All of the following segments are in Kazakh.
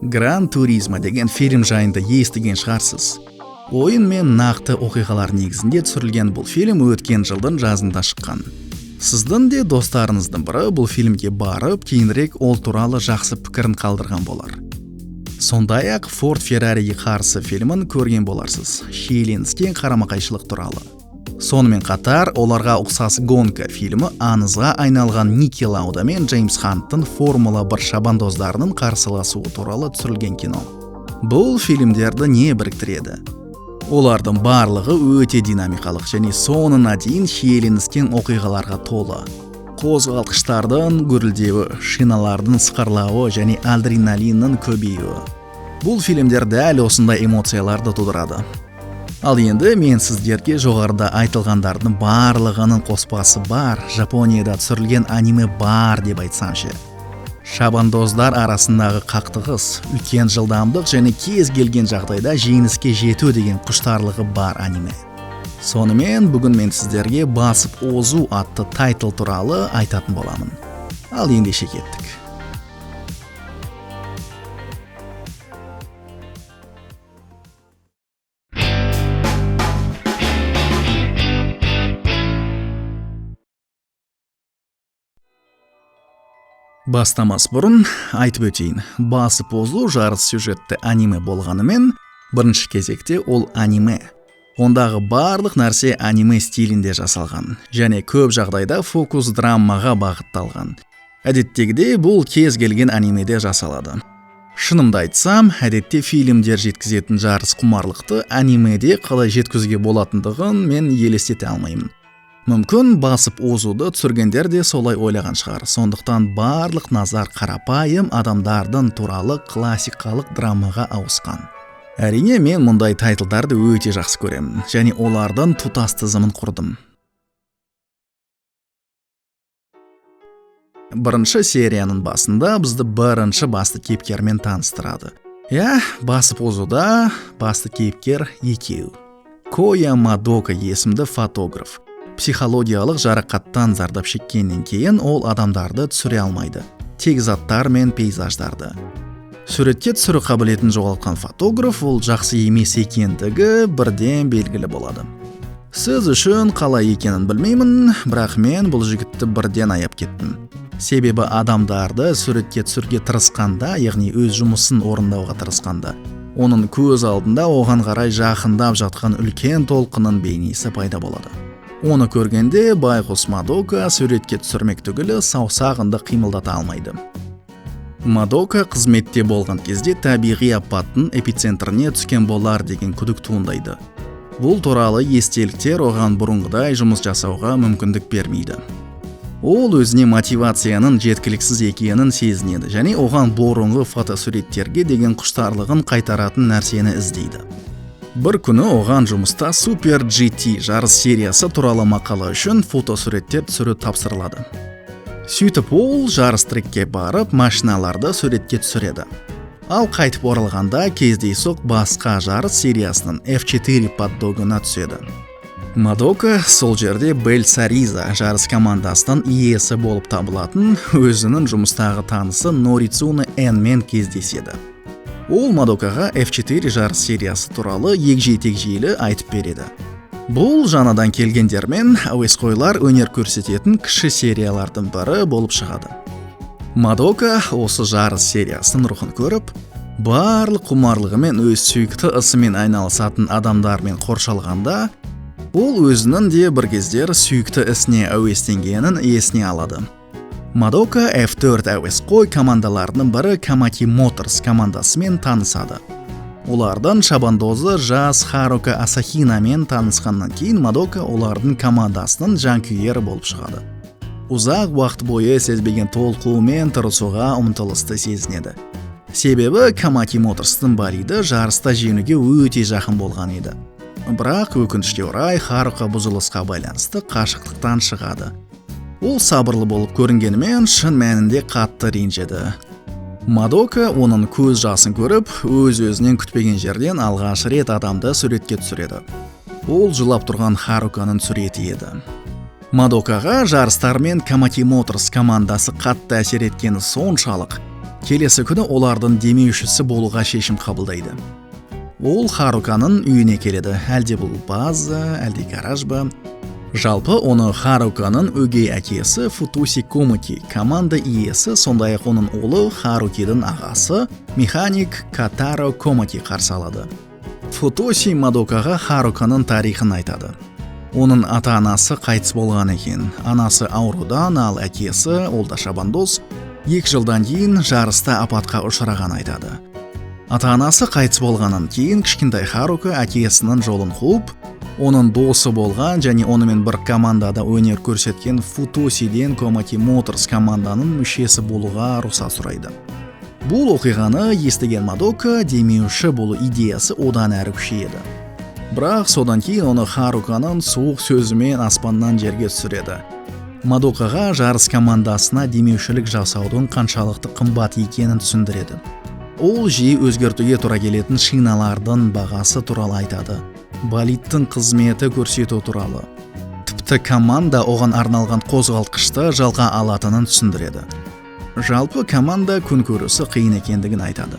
Гран Туризмо деген фильм жайында естіген шығарсыз. Ойын мен нақты оқиғалар негізінде түсірілген бұл фильм өткен жылдың жазында шыққан. Сіздің де достарыңыздың бірі бұл фильмге барып, кейінірек ол туралы жақсы пікірін қалдырған болар. Сондай-ақ Форд Феррариге қарсы фильмін көрген боларсыз, шиеленіскен қарама-қайшылық туралы. Сонымен қатар, оларға ұқсас гонка фильмі аңызға айналған Ники Лауда мен Джеймс Ханттың Формула 1 шабандоздарының қарсыласуы туралы түсірілген кино. Бұл фильмдерді не біріктіреді? Олардың барлығы өте динамикалық және соңына дейін шиеленіскен оқиғаларға толы. Қозғалтқыштардың гүрілдеуі, шиналардың сықырлауы және адреналиннің көбеюі. Бұл фильмдер дәл осындай эмоцияларды тудырады. Ал енді мен сіздерге жоғарыда айтылғандардың барлығының қоспасы бар, Жапонияда түсірілген аниме бар деп айтсам ше. Шабандоздар арасындағы қақтығыс, үлкен жылдамдық және кез келген жағдайда жеңіске жету деген құштарлығы бар аниме. Сонымен бүгін мен сіздерге Басып озу атты тайтл туралы айтатын боламын. Ал ендеше кеттік. Бастамас бұрын айтып өтейін, Басып озу жарыс сюжетті аниме болғанымен, бірінші кезекте ол аниме. Ондағы барлық нәрсе аниме стилінде жасалған және көп жағдайда фокус драмаға бағытталған. Әдеттегідей бұл кез келген анимеде жасалады. Шынымды айтсам, әдетте фильмдер жеткізетін жарыс құмарлықты анимеде қалай жеткізуге болатындығын мен елестете алмаймын. Мүмкін басып озуды түсіргендер де солай ойлаған шығар. Сондықтан барлық назар қарапайым адамдардың туралы классикалық драмаға ауысқан. Әрине, мен мұндай тайтлдарды өте жақсы көремін және олардың тұтас тізімін құрдым. Бірінші серияның басында бізді бірінші басты кейіпкермен таныстырады. Иә, басып озуда басты кейіпкер екеу. Коя Мадока есімді фотограф. Психологиялық жарақаттан зардап шеккеннен кейін ол адамдарды түсіре алмайды. Тек заттар мен пейзаждарды. Суретке түсіру қабілетін жоғалтқан фотограф ол жақсы емес екендігі бірден белгілі болады. Сіз үшін қалай екенін білмеймін, бірақ мен бұл жігітті бірден аяп кеттім. Себебі адамдарды суретке түсіруге тырысқанда, яғни өз жұмысын орындауға тырысқанда, оның көз алдында оған қарай жақындап жатқан үлкен толқынның бейнесі пайда болады. Оны көргенде байғұс Мадока суретке түсірмек түгілі саусағын да қимылдата алмайды. Мадока қызметте болған кезде табиғи апаттың эпицентріне түскен болар деген күдік туындайды. Бұл туралы естеліктер оған бұрынғыдай жұмыс жасауға мүмкіндік бермейді. Ол өзіне мотивацияның жеткіліксіз екенін сезінеді және оған бұрынғы фотосуреттерге деген құштарлығын қайтаратын нәрсені іздейді. Бір күні оған жұмыста Super GT жарыс сериясы туралы мақала үшін фотосуреттер түсіру тапсырылады. Сөйтіп ол жарыс трекке барып, машиналарды суретке түсіреді. Ал қайтып оралғанда кездейсоқ басқа жарыс сериясының F4 поддогына түседі. Мадока сол жерде Бель Сариза жарыс командасының иесі болып табылатын өзінің жұмыстағы танысы Норицуна Энмен кездеседі. Ол Мадокаға F4 жарыс сериясы туралы егжей-тегжейлі айтып береді. Бұл жаңадан келгендер мен әуесқойлар өнер көрсететін кіші сериялардың бірі болып шығады. Мадока осы жарыс сериясының рухын көріп, барлық құмарлығымен өз сүйікті ісімен айналысатын адамдармен қоршалғанда, ол өзінің де бір кездер сүйікті ісіне әуестенгенін есіне алады. Мадока F4 әуесқой командаларының бірі Камаки Моторс командасымен танысады. Олардың шабандозы жас Харука Асахинамен танысқаннан кейін Мадока олардың командасының жанкүйері болып шығады. Ұзақ уақыт бойы сезбеген толқуымен тырысуға ұмтылысты сезінеді. Себебі Камаки Моторстың болиді жарыста жеңуге өте жақын болған еді. Бірақ өкінішке орай Харука бұзылысқа байланысты қашықтықтан шығады. Ол сабырлы болып көрінгенімен шын мәнінде қатты ренжіді. Мадока оның көз жасын көріп, өз-өзінен күтпеген жерден алғаш рет адамды суретке түсіреді. Ол жылап тұрған Харуканың суреті еді. Мадокаға жарыстар мен Камаки Моторс командасы қатты әсер еткені соншалық, Келесі күні олардың демеушісі болуға шешім қабылдайды. Ол Харуканың үйіне келеді. Әлде бұл база, әлде гараж ба? Жалпы оны Харуканың өгей әкесі Футоси Комаки, команда иесі, сондай-ақ оның ұлы Харукидің ағасы, механик Катаро Комаки қарсы алады. Футоси Мадокаға Харуканың тарихын айтады. Оның ата-анасы қайтыс болған екен. Анасы аурудан, ал әкесі, ол да шабандоз, 2 жылдан кейін жарыста апатқа ұшыраған айтады. Ата-анасы қайтыс болғаннан кейін кішкентай Харука әкесінің жолын қуып, оның досы болған және онымен бір командада өнер көрсеткен Футосиден Комаки Моторс команданың мүшесі болуға рұқсат сұрайды. Бұл оқиғаны естіген Мадока демеуші болу идеясы одан әрі күшейеді. Бірақ содан кейін оны Харуканың суық сөзімен аспаннан жерге түсіреді. Мадокаға жарыс командасына демеушілік жасаудың қаншалықты қымбат екенін түсіндіреді. Ол жиі өзгертуге тура келетін шиналардың бағасы туралы айтады. Болидтің қызметі көрсету туралы. Тіпті команда оған арналған қозғалтқышты жалға алатынын түсіндіреді. Жалпы команда күнкөрісі қиын екендігін айтады.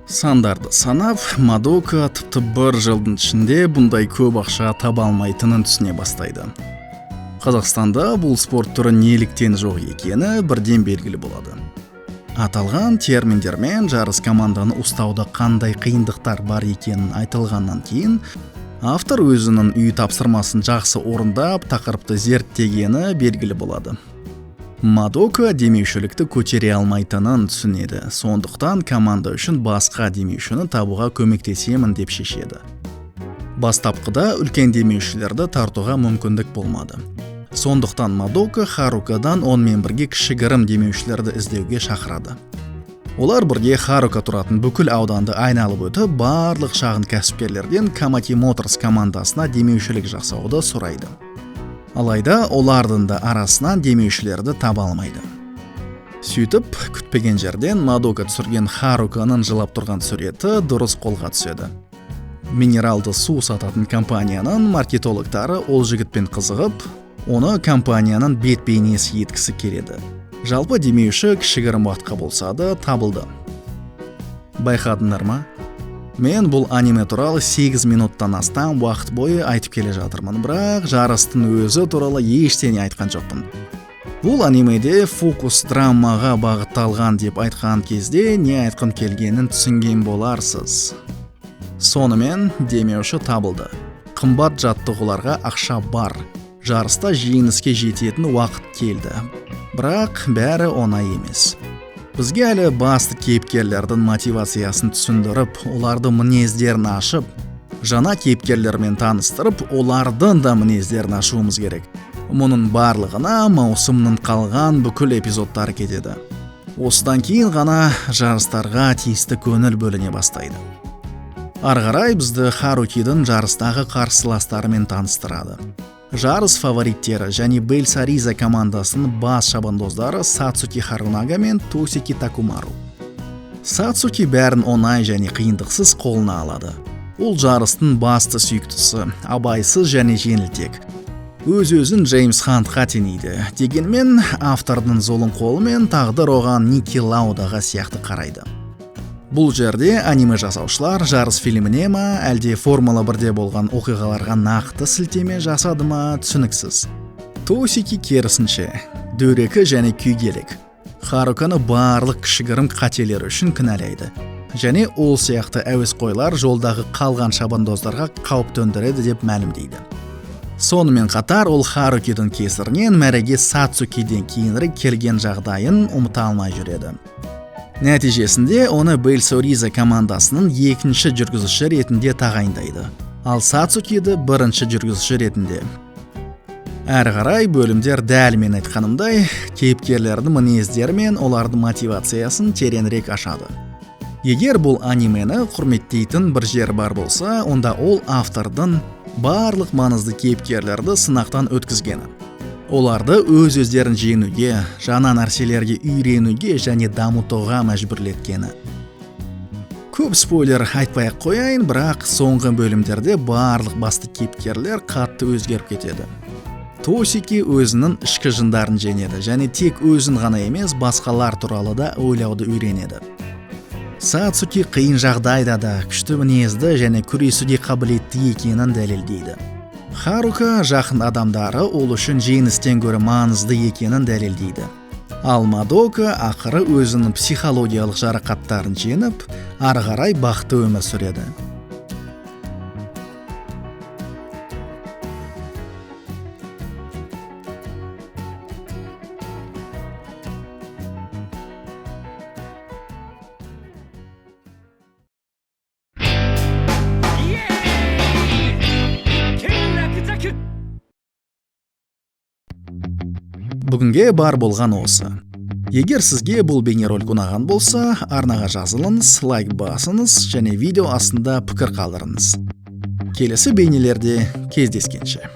Сандарды санап, Мадока тіпті бір жылдың ішінде бұндай көп ақша таба алмайтынын түсіне бастайды. Қазақстанда бұл спорт түрі неліктен жоқ екені бірден белгілі болады. Аталған терминдермен жарыс команданы ұстауда қандай қиындықтар бар екенін айтылғаннан кейін, автор өзінің үй тапсырмасын жақсы орындап, тақырыпты зерттегені белгілі болады. Мадока демеушілікті көтере алмайтынын түсінеді. Сондықтан команда үшін басқа демеушіні табуға көмектесемін деп шешеді. Бастапқыда үлкен демеушілерді тартуға мүмкіндік болмады. Сондықтан Мадока Харукадан онымен бірге кішігірім демеушілерді іздеуге шақырады. Олар бірге Харука тұратын бүкіл ауданды айналып өтіп, барлық шағын кәсіпкерлерден Комаки Моторс командасына демеушілік жасауды сұрайды. Алайда олардың да арасынан демеушілерді таба алмайды. Сөйтіп, күтпеген жерден Мадока түсірген Харуканың жылап тұрған суреті дұрыс қолға түседі. Минералды су сататын компанияның маркетологтары ол жігітпен қызығып, оны компанияның бет бейнесі еткісі келеді. Жалпы демеуші кішігірім уақытқа болса да табылды. Байқадыңдар ма? Мен бұл аниме туралы 8 минуттан астам уақыт бойы айтып келе жатырмын, бірақ жарыстың өзі туралы ештеңе айтқан жоқпын. Бұл анимеде фокус драмаға бағытталған деп айтқан кезде не айтқым келгенін түсінген боларсыз. Сонымен демеуші табылды. Қымбат жаттығуларға ақша бар. Жарыста жеңіске жететін уақыт келді. Бірақ бәрі оңай емес. Бізге әлі басты кейіпкерлердің мотивациясын түсіндіріп, олардың мінездерін ашып, жаңа кейіпкерлермен таныстырып, олардың да мінездерін ашуымыз керек. Мұның барлығына маусымның қалған бүкіл эпизодтары кетеді. Осыдан кейін ғана жарыстарға тиісті көңіл бөліне бастайды. Ары қарай бізді Харукидің жарыстағы қарсыластарымен таныстырады. Жарыс фавориттері және Бельсариза командасының бас шабандоздары Сацуки Харунага мен Тосики Такумару. Сацуки бәрін оңай және қиындықсыз қолына алады. Ол жарыстың басты сүйіктісі, абайсыз және жеңілтек. Өз-өзін Джеймс Хантқа теңейді. Дегенмен автордың зұлым қолымен тағдыр оған Ники Лаудаға сияқты қарайды. Бұл жерде аниме жасаушылар жарыс фильміне ма, әлде Формула 1-де болған оқиғаларға нақты сілтеме жасады ма, түсініксіз. Тосики керісінше, дөрекі және күйгелек. Харуканы барлық кішігірім қателері үшін кінәлайды. Және ол сияқты әуесқойлар жолдағы қалған шабандоздарға қауіп төндіреді деп мәлімдейді. Сонымен қатар ол Харукидің кесірінен мәреге Сацукиден кейінірек келген жағдайын ұмыта алмай жүреді. Нәтижесінде оны Бельсориза командасының екінші жүргізуші ретінде тағайындайды, ал Сацукиді бірінші жүргізуші ретінде. Әрі қарай бөлімдер дәл мен айтқанымдай, кейіпкерлердің мінездері мен олардың мотивациясын тереңірек ашады. Егер бұл анимені құрметтейтін бір жер бар болса, онда ол автордың барлық маңызды кейіпкерлерді сынақтан өткізгені. Оларды өз-өздерін жеңуге, жаңа нәрселерге үйренуге және дамытуға мәжбүрлеткені. Көп спойлер айтпай ақ қояйын, бірақ соңғы бөлімдерде барлық басты кейіпкерлер қатты өзгеріп кетеді. Тосики өзінің ішкі жындарын жеңеді және тек өзін ғана емес, басқалар туралы да ойлауды үйренеді. Сацуки қиын жағдайда да күшті мінезді және күресуге қабілетті екенін дәлелдейді. Харука жақын адамдары ол үшін жеңістен гөрі маңызды екенін дәлелдейді. Ал Мадока ақыры өзінің психологиялық жарақаттарын жеңіп, ары қарай бақытты өмір сүреді. Бүгінге бар болған осы. Егер сізге бұл бейнеролик ұнаған болса, арнаға жазылыңыз, лайк басыңыз және видео астында пікір қалдырыңыз. Келесі бейнелерде кездескенше.